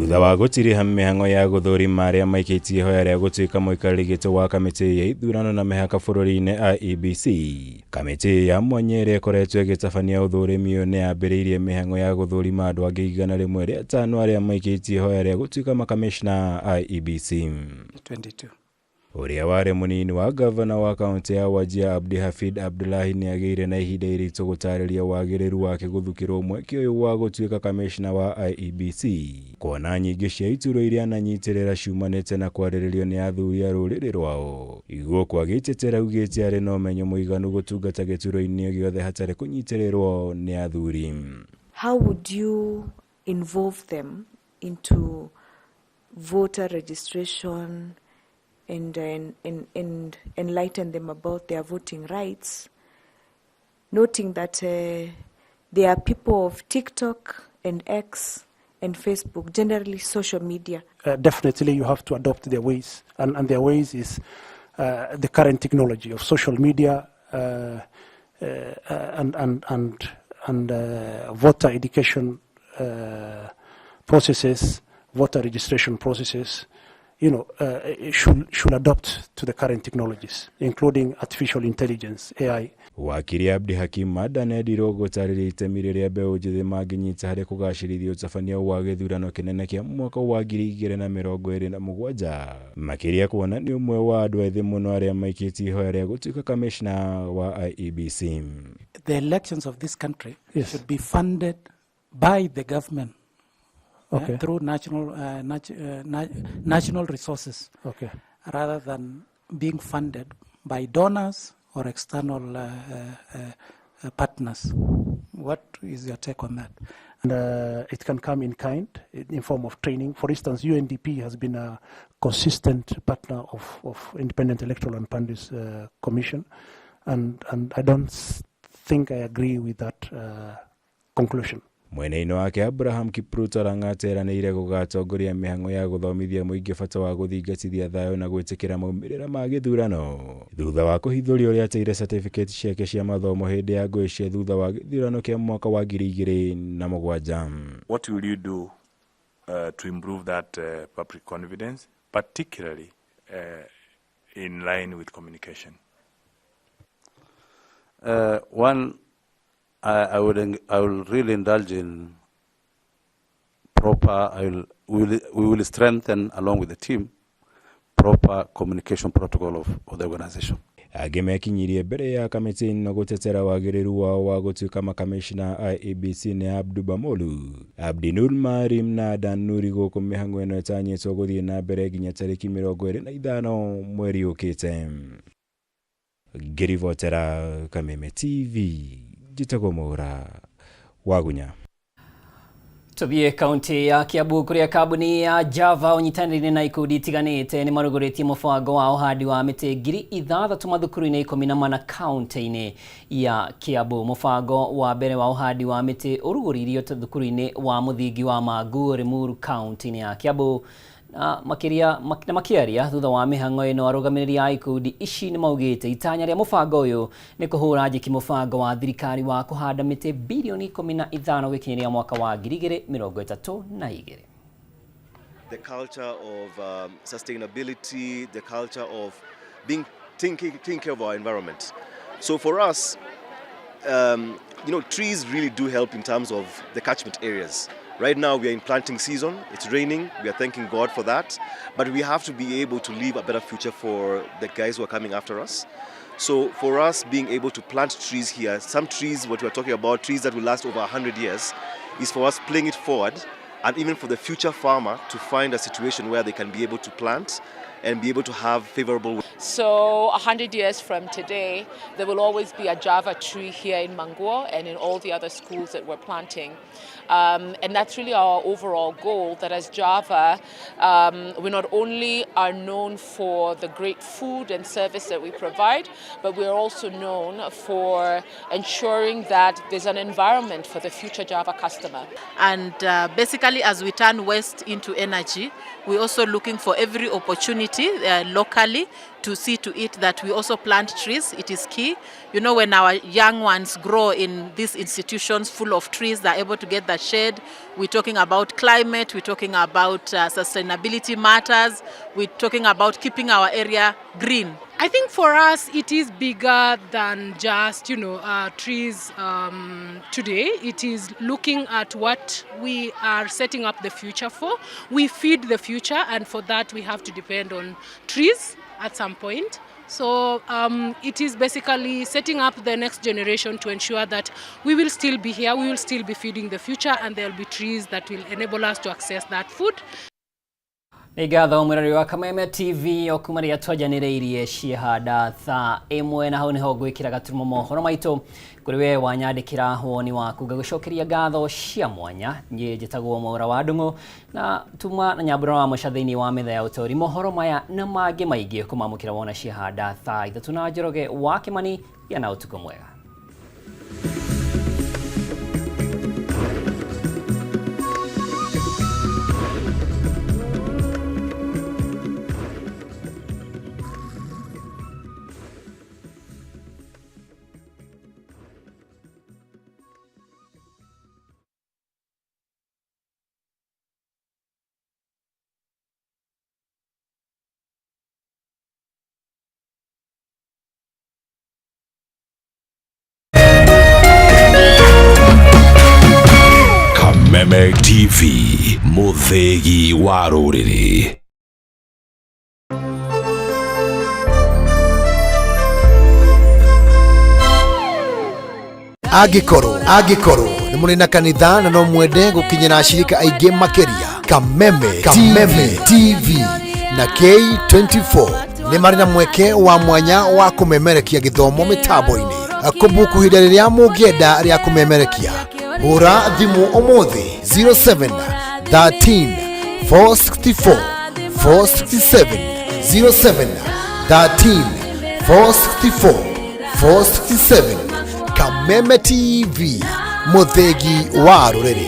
Thutha wa gũtiriha mĩhang'o ya gũthũrima arĩa maikĩtie ihoya rĩa gũtuĩka mũikarĩri gĩtĩ wa kamĩtĩ ya ithurano na mĩhaka bũrũri-inĩ IEBC, kamĩtĩ ya mwanya ĩrĩa ĩkoretwo ĩgĩtabania ũthũrimi ũyũ nĩ yambĩrĩirie mĩhang'o ya gũthũrima andũ angĩ 105 arĩa maikĩtie ihoya rĩa gũtuĩka makamĩcina IEBC. 22. Ũrĩa warĩ mũnini wa gavana wa kaũntĩ ya Wajir, Abdi Hafid Abdullahi, nĩ agĩire na ihinda iritũ gũtarĩria wagĩrĩru wake gũthukĩrwo mweke ũyũ wa gũtuĩka kamĩcina wa IEBC, kuona nyingĩ cia iturwa iria ananyitĩrĩra ciumanĩte na kwarĩrĩrio nĩ athuri a rũrĩrĩ rwao. Gũkũ agĩtetera augĩte arĩ na ũmenyo mũiganu gũtungata gĩturwa-inĩ gĩothe hatarĩ kũnyitĩrĩrwo nĩ athuri. How would you involve them into voter registration and enlighten them about their voting rights, noting that they are people of TikTok and X and Facebook, generally social media? Definitely you have to adopt their ways, and their ways is the current technology of social media and voter education processes, voter registration processes, should adapt to the current technologies, including artificial intelligence, AI. Wakiri Abdi Hakim Madan endirwo gũtarĩria itemi rĩrĩa mbeũ njĩthĩ mangĩnyita harĩ kũgacĩrithia ũtabania wa gĩthurano kĩnene kĩa mwaka wa 2027, makĩria kuona nĩ ũmwe wa andũ ethĩ mũno arĩa maikĩtie ihoya rĩa gũtuĩka kamĩcina wa IEBC. The elections of this country should be funded by the government through national resources rather than being funded by donors or external partners. What is your take on that? And it can come in kind, in form of training. For instance, UNDP has been a consistent partner of Independent Electoral and Boundaries Commission, and I don't think I agree with that conclusion. Mwena-inĩ wake, Abraham Kipruto Lang'at eranĩire gũgatongoria mĩhang'o ya gũthomithia mũingĩ bata wa gũthingatithia thayũ na gwĩtĩkĩra maumĩrĩra ma gĩthurano thutha wa kũhithũria ũrĩa ateire certificate ciake cia mathomo hĩndĩ ya ngũĩ cia thutha wa gĩthurano kĩa mwaka wa 2007. What will you do to improve that public confidence, particularly in line with communication? One, I will really indulge in proper, I will, we will strengthen along with the team, proper communication protocol of the organization. Angĩ mekinyirie mbere ya kamĩtĩ ĩno gũtetera wagĩrĩru wao wa gũtuĩka makamĩcina IEBC nĩ Abdu Bamolu, Abdinur Maalim na Adan Nuri, gũkũ mĩhang'o ĩno ĩtanyĩtwo gũthiĩ na mbere nginya tarĩki 25 mweri ũkĩte. Ngĩribotera Kameme TV, njĩtagwo Mũra Wagunya. Tũthiĩ kaunti ya Kiambu, kũrĩa kambuni ya Java ũnyitanĩire na ikundi itiganĩte nĩ marugũrĩtie mũbango wa ũhandi wa mĩtĩ 6,000 mathukuru-inĩ 14 kaunti-inĩ ya Kiambu. Mũbango wa mbere wa ũhandi wa mĩtĩ ũrugũririo thukuru-inĩ wa mũthingi wa Mangu, Limuru, kaunti-inĩ ya Kiambu. Na makĩria na makĩaria thutha wa mĩhang'o ĩno, arũgamĩrĩri a ikundi ici nĩ maugĩte itanya rĩa mũbango ũyũ nĩ kũhũra njeki mũbango wa thirikari wa kũhanda mĩtĩ birioni 15 gũkinyĩria mwaka wa 2032. The culture of sustainability, the culture of being thinking care of our environment. So for us, trees really do help in terms of the catchment areas. Right now we are in planting season, it's raining, we are thanking God for that, but we have to be able to leave a better future for the guys who are coming after us. So for us, being able to plant trees here, some trees, what we're talking about, trees that will last over 100 years, is for us playing it forward, and even for the future farmer to find a situation where they can be able to plant and be able to have favorable So 100 years from today, there will always be a Java tree here in Manguo and in all the other schools that we're planting. And that's really our overall goal, that as Java, we not only are known for the great food and service that we provide, but we're also known for ensuring that there's an environment for the future Java customer. And basically Basically, as we turn waste into energy, we're also looking for every opportunity locally to see to it that we also plant trees. It is key. You know, when our young ones grow in these institutions full of trees, they're able to get the shade. We're talking about climate, we're talking about sustainability matters, we're talking about keeping our area green. I think for us it is bigger than just, you know, trees today. It is looking at what we are setting up the future for. We feed the future, and for that we have to depend on trees at some point. So it is basically setting up the next generation to ensure that we will still be here, we will still be feeding the future, and there will be trees that will enable us to access that food. Nĩ ngatho mwĩrori wa Kameme TV o kuma rĩrĩa twanjanĩrĩirie ciehanda thaa ĩmwe, na hau nĩho ngwĩkĩra gaturumo mohoro maitũ. Kũrĩ we wanyandĩkĩra woni waku, ngagũcokeria ngatho cia mwanya. Niĩ njĩtagwo Mwaura wa Ndung'u, na tuma na Nyambura wa Mũca thĩinĩ wa metha ya ũtaũri. Mohoro maya na mangĩ maingĩ kũmamũkĩra wona ciehanda thaa 3 na Njoroge wa Kĩmani. Gĩa na ũtukũ mwega. Kameme TV, mũthĩgi wa rũrĩrĩ. Angĩkorwo nĩ mũrĩ na kanitha na no mwende gũkinyĩra ashirika aingĩ makĩria, Kameme TV na K24 nĩ marĩ na mweke wa mwanya wa kũmemerekia gĩthomo mĩtambo-inĩ. Kũbuku ihinda rĩrĩa mũngĩenda rĩa kũmemerekia, hũra thimũ ũmũthĩ 07 13 464 467, 07 13 464 467. Kameme TV, mũthĩgi wa rũrĩrĩ.